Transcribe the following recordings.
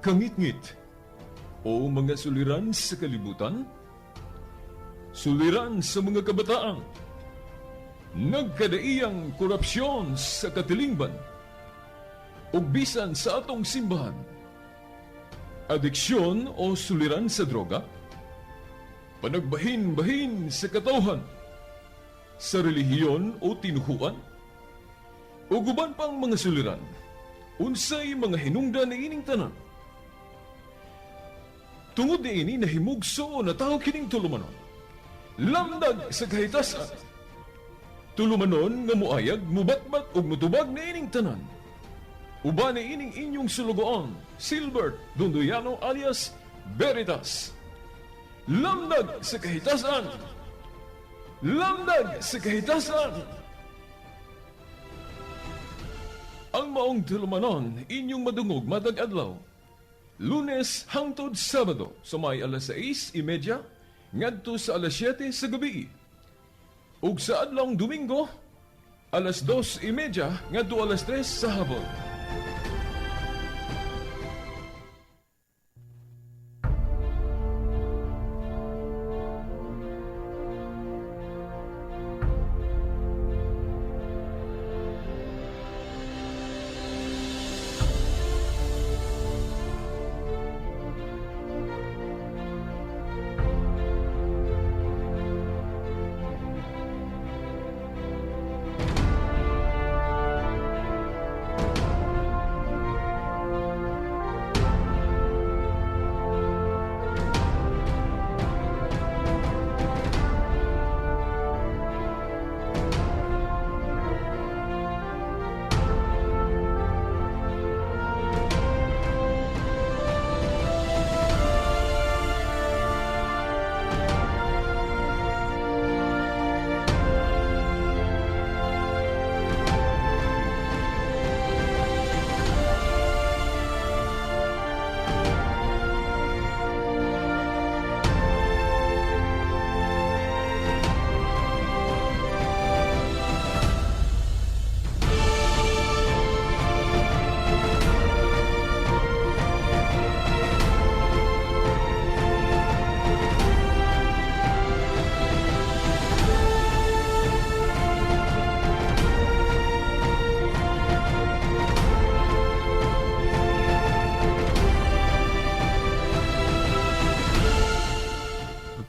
Kangitngit o mga suliran sa kalibutan, suliran sa mga kabataan, nagkadaiyang korupsyon sa katilingban, ug bisan sa atong simbahan, adiksyon o suliran sa droga, panagbahin-bahin sa katawhan, sa relihiyon o tinuhuan, ug uban pang mga suliran, unsay mga hinungdan niining tanan. Tungod niini nahimugso na tao kining tulumanon. Lamdag sa kahitasan. Tulumanon nga muayag, mubatbat ug mutubag niining tanan. Uban niining inyong sulugoon, Silbert Dondoyano alias Veritas. Lamdag sa kahitasan. Lamdag sa kahitasan. Ang maong tulumanon inyong madungog matag adlaw. Lunes hangtod Sabado sa may alas 6:30 ngadto sa alas 7 sa gabi. Ug sa adlawng Domingo alas 2:30 ngadto alas 3 sa hapon.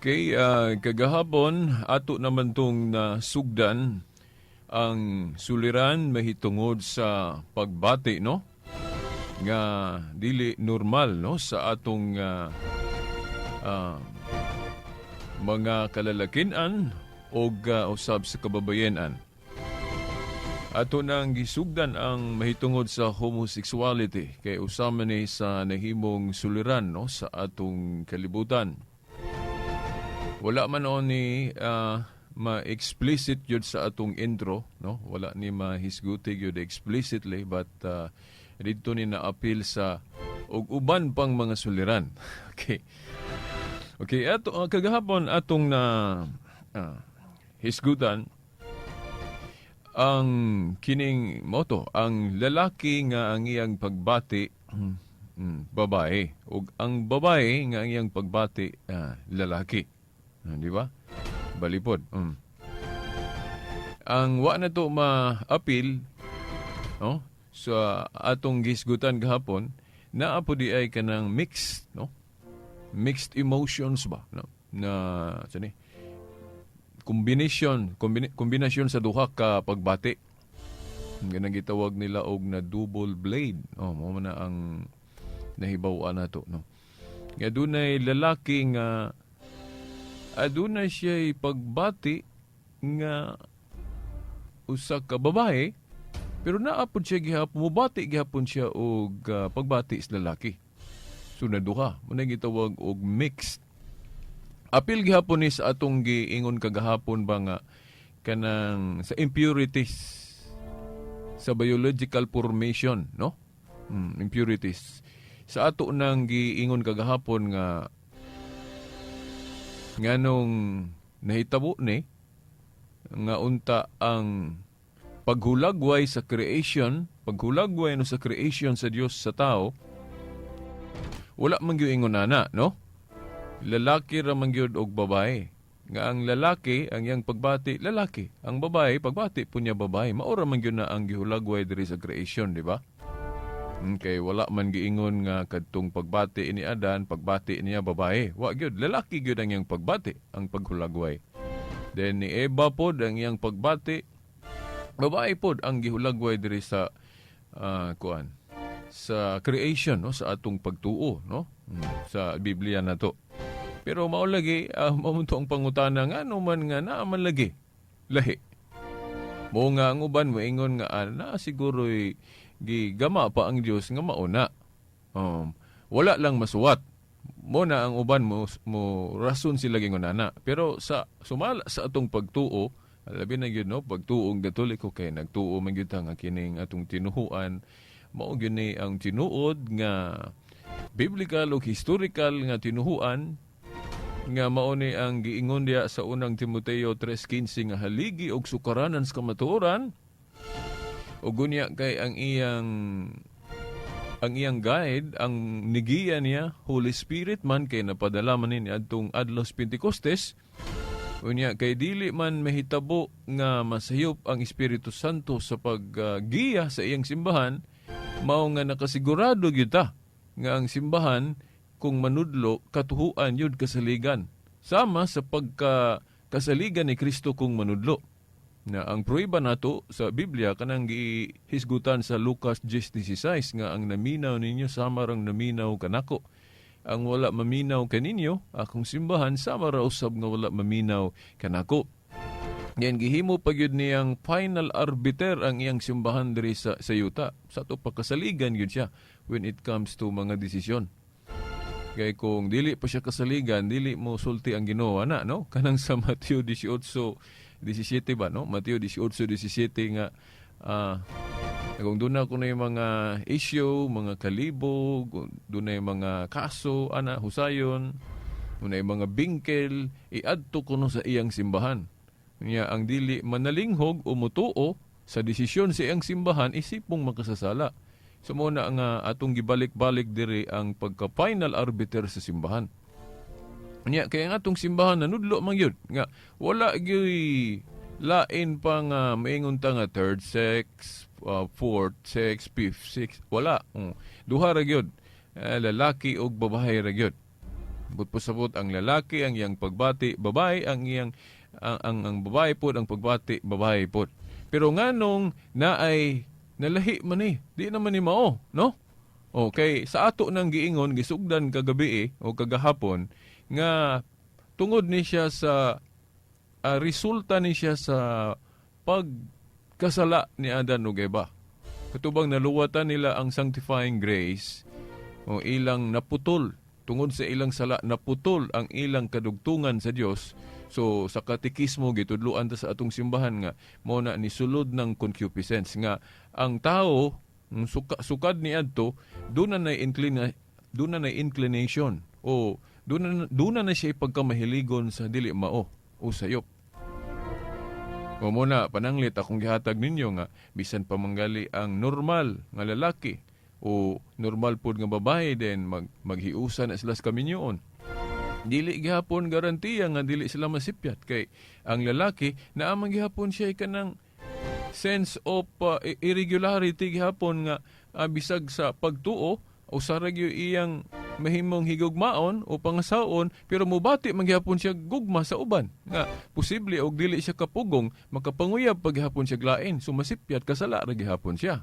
Okay, kagahapon ato naman tong nasugdan ang suliran mahitungod sa pagbati, no? Nga dili normal, no, sa atong mga kalalakinan og usab sa kababayenan. Ato nang gisugdan ang mahitungod sa homosexuality kay usa man ni sa nahimong suliran, no, sa atong kalibutan. Wala man o ni ma-explicit yun sa atong intro, no? Wala ni mahisguti yun explicitly, but dito ni na-appeal sa og uban pang mga suliran. Okay. Okay, ato kagahapon atong na hisgutan ang kining moto, ang lalaki nga ang iyang pagbati babae ug ang babae nga ang iyang pagbati lalaki. Di ba? Balipod. Ang wa na to ma-appeal, no, sa atong gisgutan gahapon, naa po di ay kanang mixed, no? Mixed emotions ba, no? Na sani kombinasyon kombinasyon sa duha ka pagbati. Ganang gitawag nila og na double blade. Oh, mao man na ang nahibaw-an nato, no. Nga dunay lalaki nga aduna siya'y pagbati nga usa ka babae, pero naa pod siya gihapon mobati gihapon siya og pagbati sa lalaki. So naduha, mo na gitawag og mixed. Apil gihapon ni sa atong giingon kagahapon ba nga kanang sa impurities sa biological formation, no? Impurities. Sa ato nang giingon kagahapon nga nganong nahitabo ni nga unta ang paghulagway sa creation, paghulagway no sa creation sa Dios sa tao, Wala man gyud ingon ana, no? Lalaki ra man gyud og babae. Nga ang lalaki, ang iyang pagbati, lalaki. Ang babae, pagbati po niya babae. Mao ra man gyud na ang gihulagway diri sa creation, di ba? Okay, wala man giingon nga kadtong pagbati ni Adan, pagbati niya babae. Wa gyud, lalaki gyud ang iyang pagbati, ang paghulagway. Then ni Eva pod ang iyang pagbati, babae pod ang gihulagway diri sa kuan sa creation, no, sa atong pagtuo, no, sa Biblia na to. Pero mao lagi, mao to ang pangutana nga ano man nga naa man lagi lahi. Mo nga ang uban moingon nga na siguro'y gigama pa ang Dios nga mauna. Wala lang masuwat. Mo na ang uban mo rason sila gingon ana. Pero sa sumala sa atong pagtuo, labi na gyud, no, pagtuong Katoliko, kay nagtuo man gyud ta nga kining atong tinuhuan mao gyud ni ang tinuod nga biblical o historical nga tinuhuan, nga mao ni ang giingon diya sa Unang Timoteo 3:15 nga haligi og sukaranan sa kamatuoran, ug unya kay ang iyang guide, ang nigiya niya, Holy Spirit man, kay napadala man ni adtong adlaw sa Pentecostes. Unya kay dili man mahitabo nga masayop ang Espiritu Santo sa paggiya sa iyang simbahan, mao nga nakasigurado gyud ta nga ang simbahan kung manudlo katuhuan yun kasaligan. Sama sa pagka kasaligan ni Kristo kung manudlo. Na ang prueba nato sa Biblia, kanang gihisgutan sa Lucas 10:16 nga ang naminaw ninyo sama rang naminaw kanako. Ang wala maminaw kaninyo, akong simbahan, sama ra usab nga wala maminaw kanako. Yan gihimo pa gyud niyang final arbiter ang iyang simbahan diri sa yuta. Sa ato pagkasaligan gyud siya when it comes to mga desisyon. Kay kung dili pa siya kasaligan, dili mo sulti ang Ginoo ana, no? Kanang sa Mateo 18:17 ba, no? Mateo 18:17 nga kung doon na kuno yung mga issue, mga kalibog, doon na yung mga kaso, ana, husayon, doon na yung mga bingkel, iadto kuno sa iyang simbahan. Nya ang dili manalinghog o mutuo sa desisyon sa iyang simbahan, isipong makasasala. So mo na nga atong gibalik-balik diri ang pagka-final arbiter sa simbahan. Nya kaya nga atong simbahan nanudlo man gyud nga wala gyud lain pa nga maingon ta nga third sex, fourth sex, fifth sex, wala. Duha ra gyud. Lalaki ug babae ra gyud. But pasabot ang lalaki ang iyang pagbati, babae ang iyang ang babae pod ang pagbati, babae pod. Pero nganong naay nalahi man eh, di naman ni mao, no? Okay, sa ato nang giingon gisugdan kagabi eh, o kagahapon nga tungod ni siya sa resulta ni siya sa pagkasala ni Adan ug Eva. Katubang naluwatan nila ang sanctifying grace o ilang naputol tungod sa ilang sala, naputol ang ilang kadugtungan sa Dios. So sa katekismo gitudloan ta sa atong simbahan nga mo na ni sulod ng concupiscence nga ang tao sukad ni adto doon na inclination o doon na siya pagkamahiligon sa dili mao o sayop. O muna, pananglit akong gihatag ninyo nga bisan pa manggali ang normal nga lalaki o normal pod nga babae, then maghiusa na sila sa kaminyoon. Dili gihapon garantiya nga dili sila masipyat, kay ang lalaki naa man gihapon siya kanang sense of irregularity gihapon nga bisag sa pagtuo usa ra gyud iyang mahimong higugmaon o pangasaon, pero mubati man gihapon siya gugma sa uban nga posible og dili siya kapugong makapanguyab pa gihapon siya lain, so masipyat, kasala ra gihapon siya.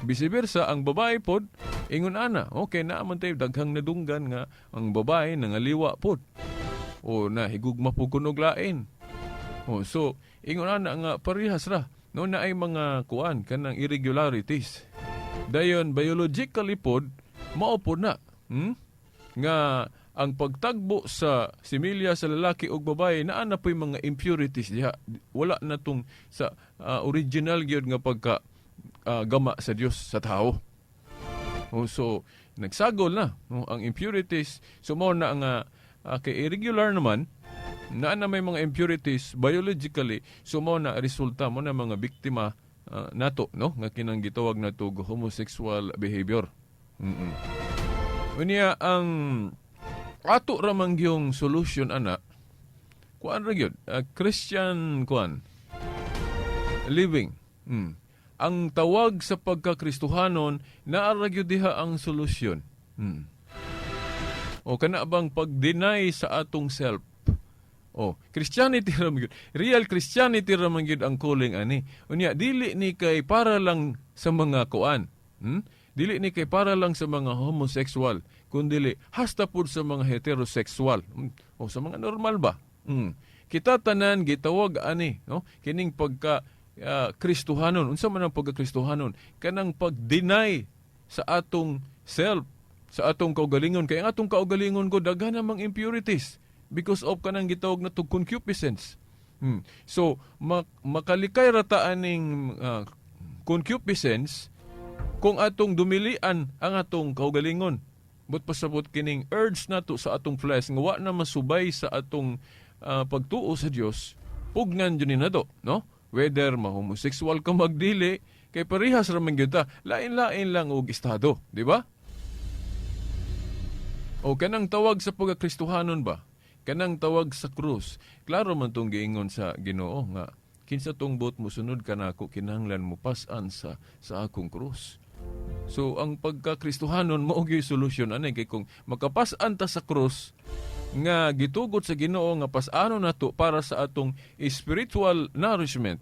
Vice versa ang babae pod, ingon ana. Okay na man tayo daghang nadunggan nga ang babae nangaliwa pod o na higugma pod kunog lain. Oh, so ingon ana nga parehas ra, no, na ay mga kuan kanang irregularities. Dayon biologically pod mao pod na, Nga ang pagtagbo sa similya sa lalaki ug babae, naa na po'y mga impurities diha. Wala na tong sa original gyud nga pagka gama sa Dios sa tao. Oh, so nagsagol na, no, ang impurities. So mao na nga kay irregular naman na may mga impurities biologically, so mao na resulta mo na mga biktima nato, no, nga kinang gitawag nato og homosexual behavior. Unya ang ato ra man gyung solution ana, kuan ra gyud, Christian kuan living. Ang tawag sa pagkakristohanon, naa ra gyud diha ang solusyon. O kana bang pag-deny sa atong self. Oh, Christianity ra man gyud. Real Christianity ra man gyud ang calling ani. Unya dili ni kay para lang sa mga kuan. Dili ni kay para lang sa mga homosexual, kundili hasta pud sa mga heterosexual. O sa mga normal ba? Kita tanan gitawag ani, no? Kining pagka Kristohanon. Unsa man ang pagka-Kristohanon? Kanang pag-deny sa atong self, sa atong kaugalingon. Kay ang atong kaugalingon ko daghan namang impurities because of kanang gitawag na to concupiscence. So makalikay ra ta aning concupiscence kung atong dumilian ang atong kaugalingon. But pasabot kining urge nato sa atong flesh nga wa na masubay sa atong pagtuo sa Dios, pugnan jud ni nato, no? Whether ma-homosexual ka magdili, kay parehas ra man gyud ta. Lain-lain lang og estado, di ba? O kanang tawag sa pagkakristohanon ba? Kanang tawag sa krus. Klaro man tong giingon sa Ginoo nga kinsa tong buot mosunod kanako, kinahanglan mo pas-an sa akong krus. So ang pagkakristohanon mao gyud solusyon ani, kay kung makapas-an ta sa krus nga gitugot sa Ginoo nga pas-anon nato para sa atong spiritual nourishment,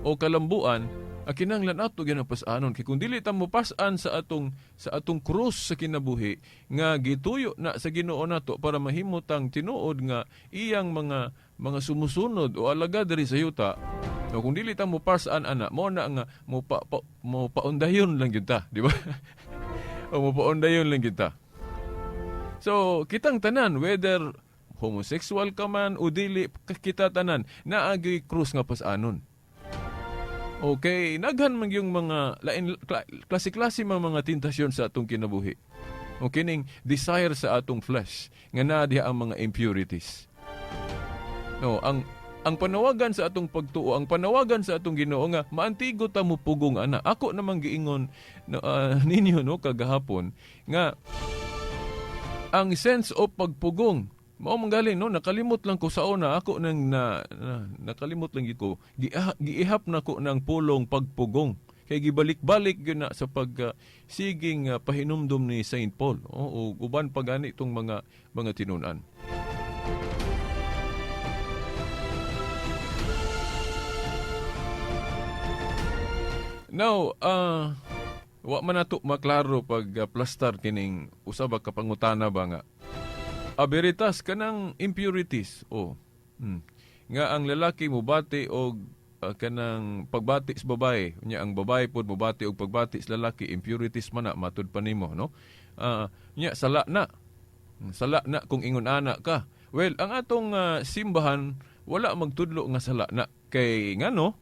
o kalambuan, ang kinahanglan ato gyud ang pas-anon, kay kung dili ta mo pas-an sa atong krus sa kinabuhi nga gituyo na sa Ginoo nato para mahimo tang tinuod nga iyang mga sumusunod o alagad diri sa yuta, no, kung dili ta mo pas-an ana, mo na nga mo paundayon lang gyud ta, di ba? O mo paundayon lang gyud ta. So kitang tanan, whether homosexual ka man o dili, kita tanan naa gyoy krus nga pas-anon. Okay, naghan man yung mga lain klase-klase mga tentasyon sa atong kinabuhi. Okay, ning desire sa atong flesh nga naa diha ang mga impurities. No, ang panawagan sa atong pagtuo, ang panawagan sa atong Ginoo nga maantigo ta mo pugong ana. Ako namang giingon no, ninyo no kagahapon nga ang sense of pagpugong mao man galing, no, nakalimot lang ko sa una, ako nang na nakalimot lang gid ko, giihap na ko ng pulong pagpugong kay gibalik-balik gyud na sa pag siging pahinumdum ni Saint Paul, o uban pa gani itong mga tinun-an. Now, wa man nato maklaro pag plastar kining usa ba ka pangutana ba nga aberitas kanang impurities oh. Nga ang lalaki mobati og kanang pagbati sa babae, nya ang babae pod mobati og pagbati sa lalaki, impurities man na matud pa nimo, no? Nya sala na. Sala na kung ingon ana ka. Well, ang atong simbahan wala magtudlo nga sala na, kay ngano?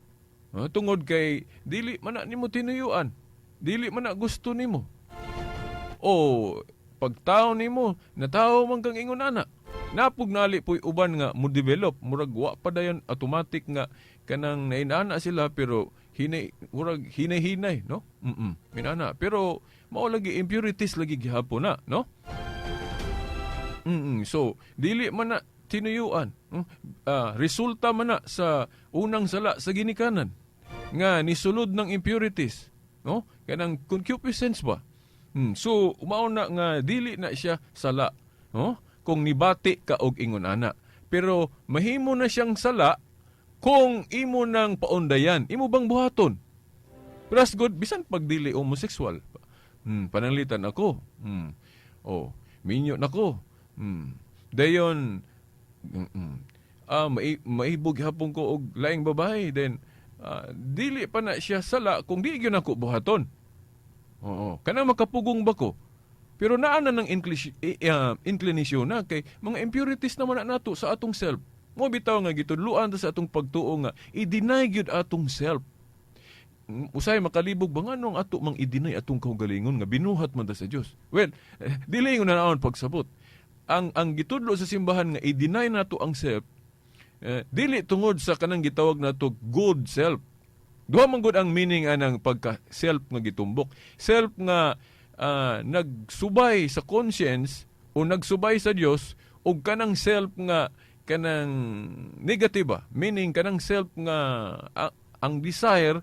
Tungod kay dili man na nimo tinuyuan. Dili man na gusto nimo. O pagtao nimo, natawo man kang ingon ana. Napug nali po'y uban nga mo develop, murag wa pa dayon automatic nga kanang nainana sila, pero hinay, murag hinay-hinay, no? Minana. Pero mao lagi impurities lagi gihapon na, no? So, dili man na tinuyuan. Resulta man na sa unang sala sa ginikanan nga nisulod ng impurities, no? Kanang concupiscence ba? So, mao na nga dili na siya sala, no? Kung nibati ka og ingon ana. Pero mahimo na siyang sala kung imo nang paundayan, imo bang buhaton? Pero as good, bisan pag dili homosexual. Pananglitan ako. Oh, minyo nako. Dayon, maibog hapon ko og laing babae, then dili pa na siya sala kung di gyud nako buhaton. Oo. Kanang makapugong ba ko? Pero naa na ng inclination na kay mga impurities naman na nato sa atong self. Mo bitaw nga gitudloan ta sa atong pagtuo nga i-deny gyud atong self. Usay makalibog ba, nganong ato mang i-deny atong kaugalingon nga binuhat man ta sa Dios? Well, dili ingon na naon pagsabot. Ang gitudlo sa simbahan nga i-deny nato ang self, dili tungod sa kanang gitawag nato good self. Duha man gud ang meaning anang pagka self nga gitumbok. Self nga nagsubay sa conscience o nagsubay sa Dios og kanang self nga kanang negative ba, meaning kanang self nga ang desire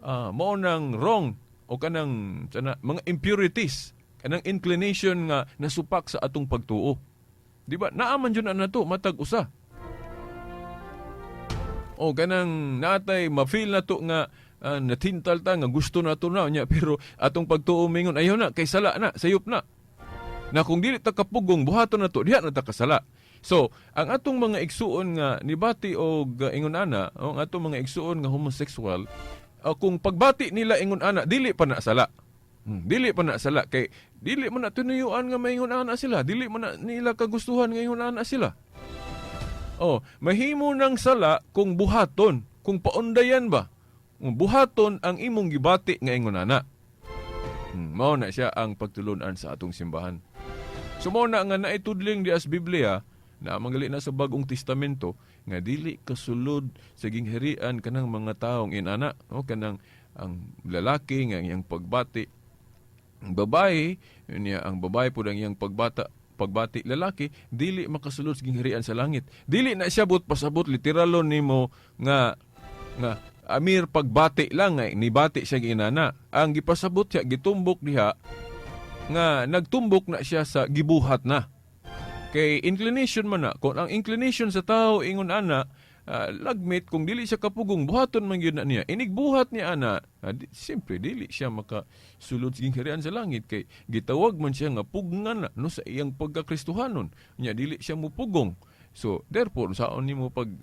mao nang wrong o kanang sana, mga impurities, kanang inclination nga nasupak sa atong pagtuo. Di ba? Naaman jud na nato matag usa. O kanang natay ma-feel na to nga natintal ta nga gusto na to na nya, pero atong pagtuo mingon ayaw na kay sala na, sayop na. Na kung dili ta kapugong buhaton na to, diha na ta kasala. So, ang atong mga igsuon nga nibati og ingon ana, o ang atong mga igsuon nga homosexual, kung pagbati nila ingon ana, dili pa na sala. Dili pa na sala kay dili man na tinuyuan nga maingon ana sila, dili man na nila kagustuhan nga ingon ana sila. Oh, mahimo nang sala kung buhaton, kung paundayan ba. Kung buhaton ang imong gibati nga ingon ana. Mao na siya ang pagtulunan sa atong simbahan. So mao na nga naitudling di as Biblia na manggali na sa Bagong Testamento nga dili kasulod sa gingharian kanang mga taong inana, o kanang ang lalaki nga iyang pagbati ang babae, niya ang babae pud ang iyang pagbati lalaki, dili makasulod sa gingharian sa langit. Dili na siya but pasabot literalon nimo nga nga amir pagbati lang nga nibati siya ginana. Ang gipasabot siya gitumbok diha nga nagtumbok na siya sa gibuhat na. Kay inclination man na, kung ang inclination sa tao ingon ana, lagmit kung dili siya kapugong buhaton man gyud na niya. Inigbuhat niya ana, siyempre dili siya makasulod sa gingharian sa langit kay gitawag man siya nga pugngan na no sa iyang pagkakristohanon. Nya dili siya mupugong. So therefore saon nimo pag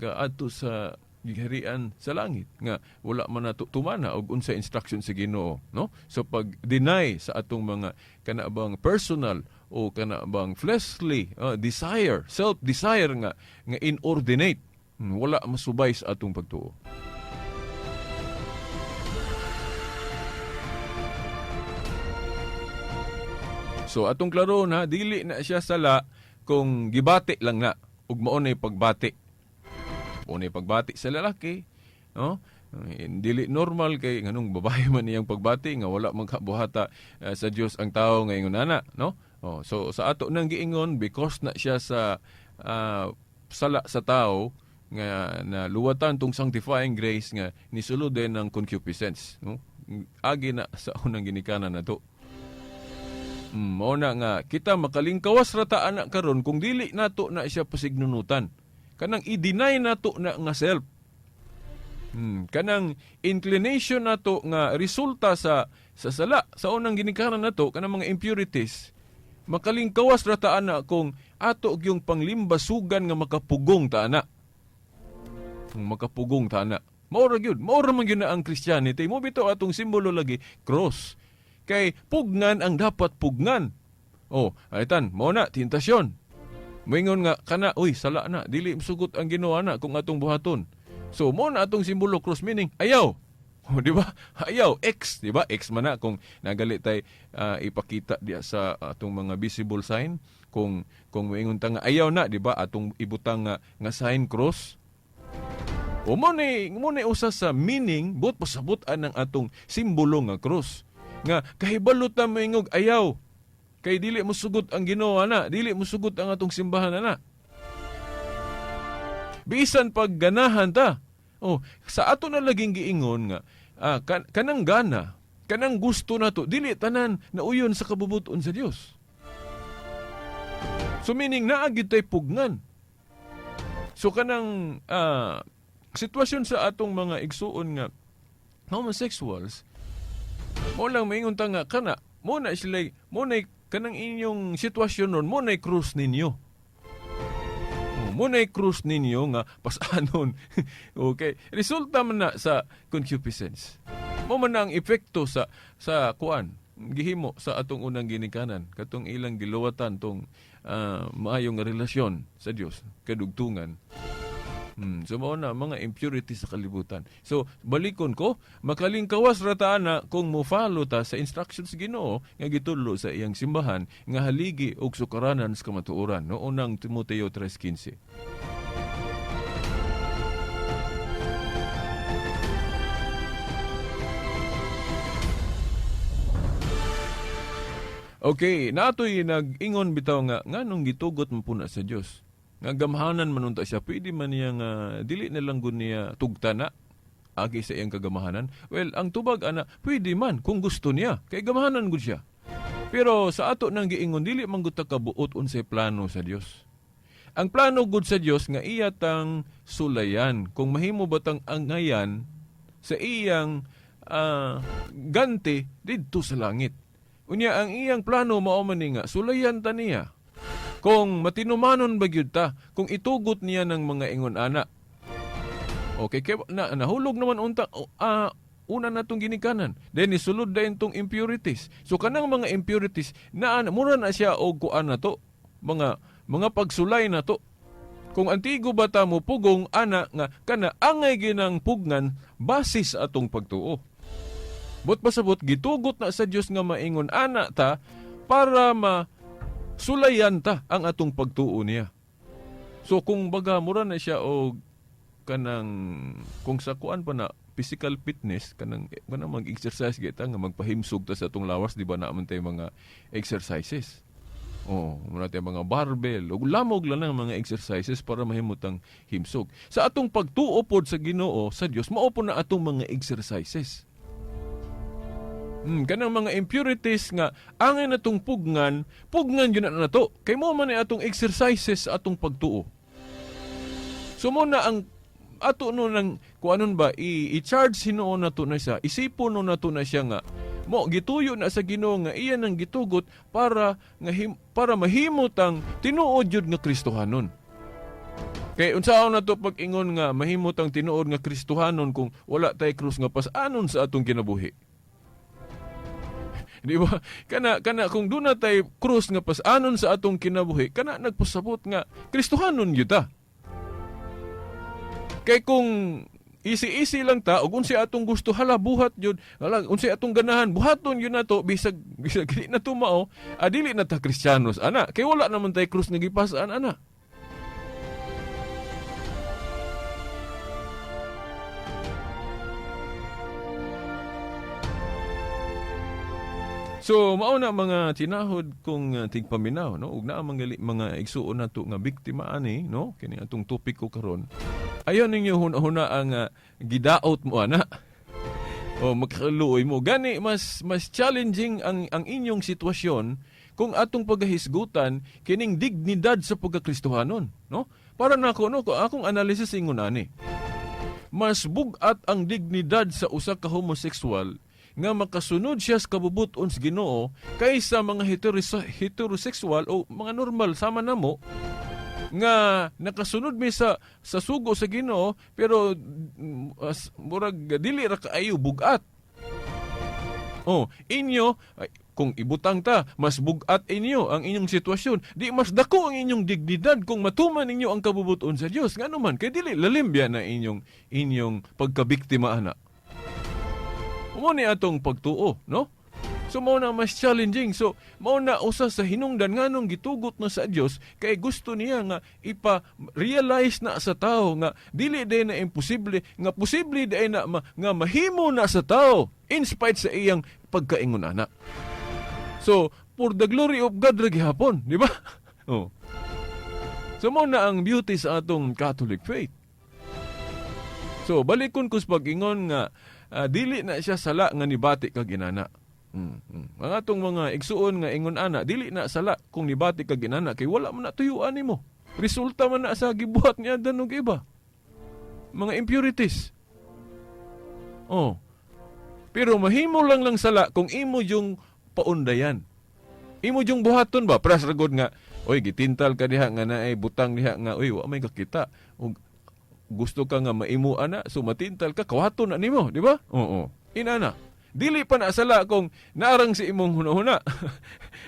adto sa gingharian sa langit nga wala man nato tumana og unsa instruction sa Ginoo, no? So pag deny sa atong mga kana bang personal o kana bang fleshly desire, self desire nga nga inordinate, wala masubay sa atong pagtuo. So atong klaro na dili na siya sala kung gibati lang na ug mao nay pagbati. Mao nay pagbati sa lalaki, no? Dili normal kay nganong babae man iyang pagbati nga wala man kabuhata sa Dios ang tawo nga ingon ana, no? Oh, so sa ato nang giingon because na siya sa sala sa tao nga na luwatan tong sanctifying grace nga nisulod din ng concupiscence, no? Agi na sa unang ginikanan nato. Mao na nga kita makalingkawas ra ta ana karon kung dili nato na siya pasignunutan. Kanang i-deny nato na nga self. Kanang inclination nato nga resulta sa sala sa unang ginikanan nato kanang mga impurities. Makalingkawas ra ta ana kung ato gyung panglimbasugan nga makapugong ta ana. Makapugong ta ana. Mao ra gyud, mao ra man gyud na ang Christianity. Mo bitaw atong simbolo lagi cross. Kay pugnan ang dapat pugnan. Oh, aitan, mao na tentasyon. Moingon nga kana, uy, sala na, dili sugot ang Ginoo na kung atong buhaton. So mo na atong simbolo cross meaning ayaw. Oh, di ba? Ayaw, X, di ba? X man na kung nagali tay ipakita diya sa atong mga visible sign kung moingon ta nga ayaw na, di ba? Atong ibutang nga sign cross. O mo ni usa sa meaning but pasabot anang atong simbolo nga cross. Nga kahibalo ta moingog ayaw. Kay dili mo sugot ang Ginoo ana, dili mo sugot ang atong simbahan ana. Bisan pagganahan ta. Oh, sa ato na laging giingon nga kanang gana, kanang gusto nato, dili tanan nauyon sa kabubuton sa Dios. So meaning naa gyud tay pugnan. So kanang sitwasyon sa atong mga igsuon nga homosexuals, mo lang maingon ta nga kana, mo na sila, mo na kanang inyong sitwasyon nun, mo na krus ninyo. Mo na krus ninyo nga pasanon. Okay, resulta man na sa concupiscence. Mo man na ang epekto sa kuan gihimo sa atong unang ginikanan, katong ilang giluwatan tong maayong relasyon sa Dios, kadugtungan. So mao na mga impurity sa kalibutan. So balikon ko, makalingkawas ra ta ana kung mo-follow ta sa instructions Ginoo nga gitudlo sa iyang simbahan nga haligi og sukaranan sa kamatuoran, no? Unang Timoteo 3:15. Okay, natoy nag-ingon bitaw nga nganong gitugot man pud na sa Dios. Nga gamhanan man unta siya, pwede man niya nga dili na lang gud niya tugta na agi sa iyang kagamahanan. Well, ang tubag ana, pwede man kung gusto niya, kay gamhanan gud siya. Pero sa ato nang giingon, dili man gud ta kabuot unsay plano sa Dios. Ang plano gud sa Dios nga iya tang sulayan, kung mahimo ba tang angayan sa iyang ganti didto sa langit. Unya ang iyang plano mao man ni nga sulayan ta niya. Kung matinumanon ba gyud ta, kung itugot niya ng mga ingon ana. Okay, kay na, nahulog naman unta una na tong ginikanan. Then isulod dayon tong impurities. So kanang mga impurities na mura na siya og kuan na to, mga pagsulay na to. Kung antigo ba ta mo pugong ana nga kana angay ginang pugnan basis sa atong pagtuo. But pasabot gitugot na sa Dios nga maingon ana ta para ma sulayan ta ang atong pagtuo niya. So kung baga mura na siya og kanang kung sa kuan pa na physical fitness, kanang kanang mag-exercise kita nga magpahimsog ta sa atong lawas, di ba naa man tay mga exercises. Oh, muna tayo mga barbell ug lamog lang ang mga exercises para mahimutang himsog. Sa atong pagtuo pod sa Ginoo, sa Dios, mao po na atong mga exercises. Kanang mga impurities nga angay natong pugnan, pugnan yun na nato. Kay mo man ni atong exercises sa atong pagtuo. So mo na ang ato no nang kuanon ba i-charge hinuon nato na siya, isipon no nato na siya nga mo gituyo na sa Ginoo nga iya nang gitugot para nga para mahimot ang tinuod jud nga Kristohanon. Kay unsaon nato pag-ingon nga mahimot ang tinuod nga Kristohanon kung wala tay krus nga pas-anon sa atong kinabuhi? Di ba? Kana kana kung doon na tay krus nga pas-anon sa atong kinabuhi, kana nagpasabot nga Kristohanon gyud ta. Kay kung easy-easy lang ta ug unsay atong gusto, hala buhat jud, hala unsay atong ganahan buhaton gyud nato bisag bisag dili na mao, dili na ta Kristiyanos ana, kay wala naman tay krus nga gipas-an ana. So mao na mga tinahod kong tigpaminaw, no, ug naa mga mga igsuon nato nga biktima ani, no, kini atong topic ko karon. Ayaw ninyo huna-huna ang gidaot mo ana. O makaluoy mo. Gani mas mas challenging ang inyong sitwasyon kung atong pagahisgutan kining dignidad sa pagkakristohanon, no? Para nako, no, akong analysis ingon ani. Mas bug-at ang dignidad sa usa ka homosexual nga makasunod siya sa kabubuton sa Ginoo kaysa mga heterosexual o mga normal sama namo nga nakasunod mi sa sugo sa Ginoo pero murag dili ra kaayo bug-at. Oh, inyo ay, kung ibutang ta mas bug-at inyo ang inyong sitwasyon, di mas dako ang inyong dignidad kung matuman ninyo ang kabubuton sa Dios. Ngano man kay dili lalim biya na inyong inyong pagkabiktima ana. Mao ni atong pagtuo, no? So mao na mas challenging. So mao na usa sa hinungdan nganong gitugot na sa Dios kay gusto niya nga ipa-realize na sa tao nga dili day na imposible, nga posible day na nga mahimo na sa tao in spite sa iyang pagkaingon ana. So for the glory of God ra gihapon, di ba? Oh. So mao na ang beauty sa atong Catholic faith. So balikon ko sa pag-ingon nga dili na siya sala nga nibati kag inana. Ang atong mga igsuon nga ingon ana, dili na sala kung nibati kag inana kay wala man na tuyuan nimo. Resulta man na sa gibuhat ni Adan ug iba. Mga impurities. Oh. Pero mahimo lang lang sala kung imo yung paundayan. Imo yung buhaton ba? Pras ragod nga, oy gitintal ka diha nga naay butang diha nga, oy wa may kakita. Og gusto ka nga maimo ana, so matintal ka, kawaton na nimo, di ba? Oo. Inana. Dili pa na sala kung naarang si imong hunahuna.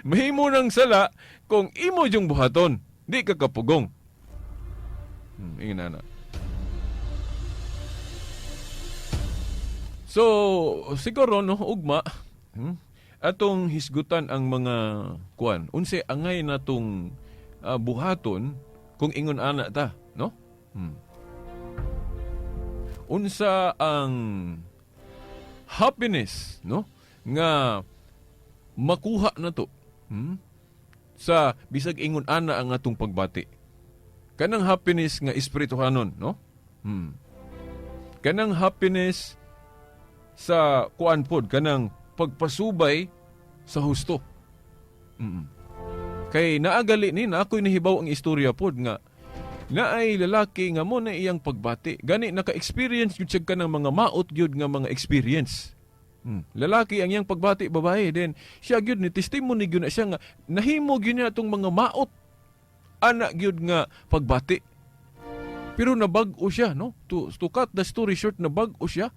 Mahimo nang sala kung imo yung buhaton, di ka kapugong. Inana. So, siguro no, ugma, atong hisgutan ang mga kuan, unsay angay natong buhaton kung ingon ana ta, no? Unsa ang happiness, no, nga makuha na to Sa bisag ingon ana ang atong pagbati. Kanang happiness nga espirituhanon, no? Kanang happiness sa kuan pod, kanang pagpasubay sa husto. Kay naagali ni na ako'y nahibaw ang istorya pod nga naay lalaki nga mo na iyang pagbati. Gani naka-experience gyud siya kanang mga maot gyud nga mga experience. Lalaki ang iyang pagbati, babae din. Siya gyud ni testimony gyud na siya nga nahimo gyud niya atong mga maot ana gyud nga pagbati. Pero nabag-o siya, no? To cut the story short, nabag-o siya.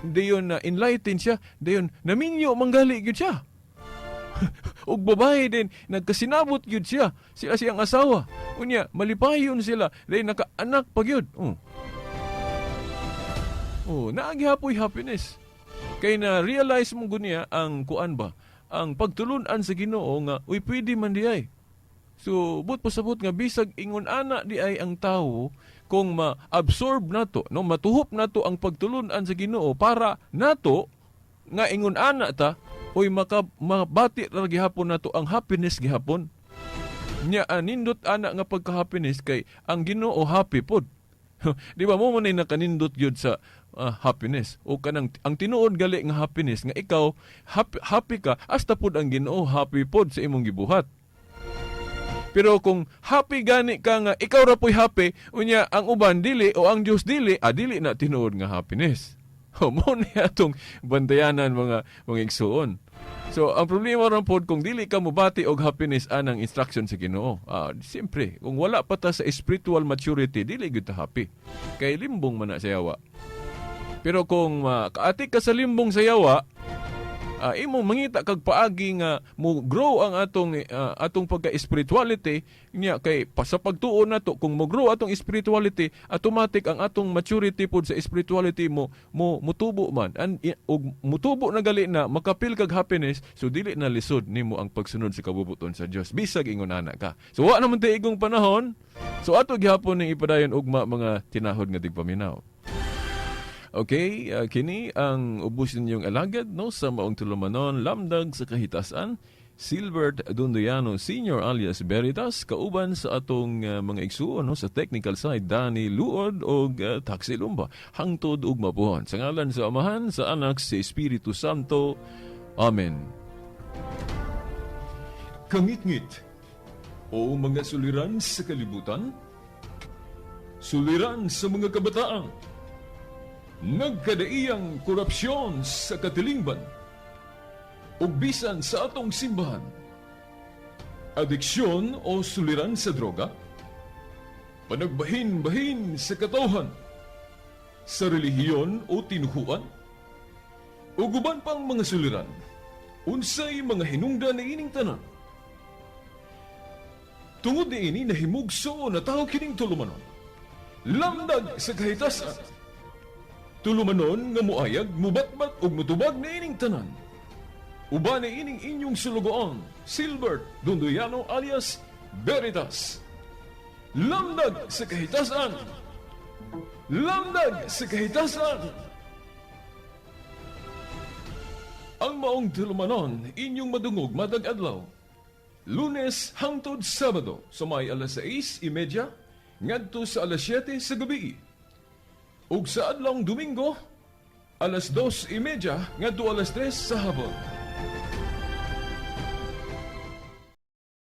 Dayon na enlighten siya, dayon naminyo manggali gyud siya. Ug babae din, nagkasinabot gyud siya. Sila siyang asawa. Unya, malipayon sila. Dayon naka-anak pa gyud. Oh. Oh, naa gihapoy happiness. Kay na realize mo gunya ang kuan ba, ang pagtulunan sa Ginoo nga uy, pwede man di ay. So, but pasabot nga bisag ingon ana di ay ang tawo, kung ma-absorb nato, no, matuhop nato ang pagtulunan sa Ginoo para nato nga ingon ana ta, uy, maka mabati ra gihapon nato ang happiness gihapon. Nya nindot ana nga pagka-happiness kay ang Ginoo happy pod. Di ba mo man ay nakanindot gyud sa happiness o kanang ang tinuod gali nga happiness nga ikaw happy, happy ka hasta pod ang Ginoo happy pod sa imong gibuhat. Pero kung happy gani ka nga ikaw ra po'y happy, unya ang uban dili o ang Dios dili, dili na tinuod nga happiness. O mo ni atong bantayanan, mga igsuon. So ang problema ron pod kung dili ka mobati og happiness anang instruction sa Ginoo. Siyempre, kung wala pa ta sa spiritual maturity, dili gyud ta happy. Kay limbong man na sa yawa. Pero kung kaati ka sa limbong sa yawa, imong mangita kag paagi nga mo grow ang atong pagka-spirituality niya, kay pa sa pagtuo nato, kung mo grow atong spirituality, automatic ang atong maturity pod sa spirituality mo mutubo man and ug mutubo na gali na makapil kag happiness. So dili na lisod nimo ang pagsunod sa kabubut-on sa Dios bisag ingon ana ka. So wa naman tay igong panahon, so ato gihapon ning ipadayon ugma, mga tinahod nga tigpaminaw. Okay, kini ang ubos ninyong alagad, no, sa maong tulumanon, Lamdag sa Kahitasan, Silbert Dunduyano Senior alias Veritas, kauban sa atong mga igsuon, no, sa technical side, Danny Luod og Taxi Lumba. Hangtod ugma puhon. Sa ngalan sa Amahan, sa Anak, sa Espiritu Santo. Amen. Kangitngit o mga suliran sa kalibutan, suliran sa mga kabataan, nagkadaiyang korupsyon sa katilingban, ug bisan sa atong simbahan, adiksyon o suliran sa droga, panagbahin-bahin sa katawhan, sa relihiyon o tinuhuan, ug uban pang mga suliran, unsay mga hinungdan ni ining tanan? Tungod niini, nahimugso na tao kining tulumanon, Lamdag sa Kahitasan. Tulumanon nga muayag, mubatbat ug mutubag niining tanan. Uban ni ining inyong sulugoon, Silbert Dunduyano alias Veritas. Lamdag sa Kahitasan! Lamdag sa Kahitasan! Ang maong tulumanon inyong madungog matag adlaw, Lunes hangtod Sabado, sa may alas 6:30 ngadto sa alas 7 sa gabi. Ug sa adlawng Domingo, alas 2:30 ngadto alas 3 sa hapon.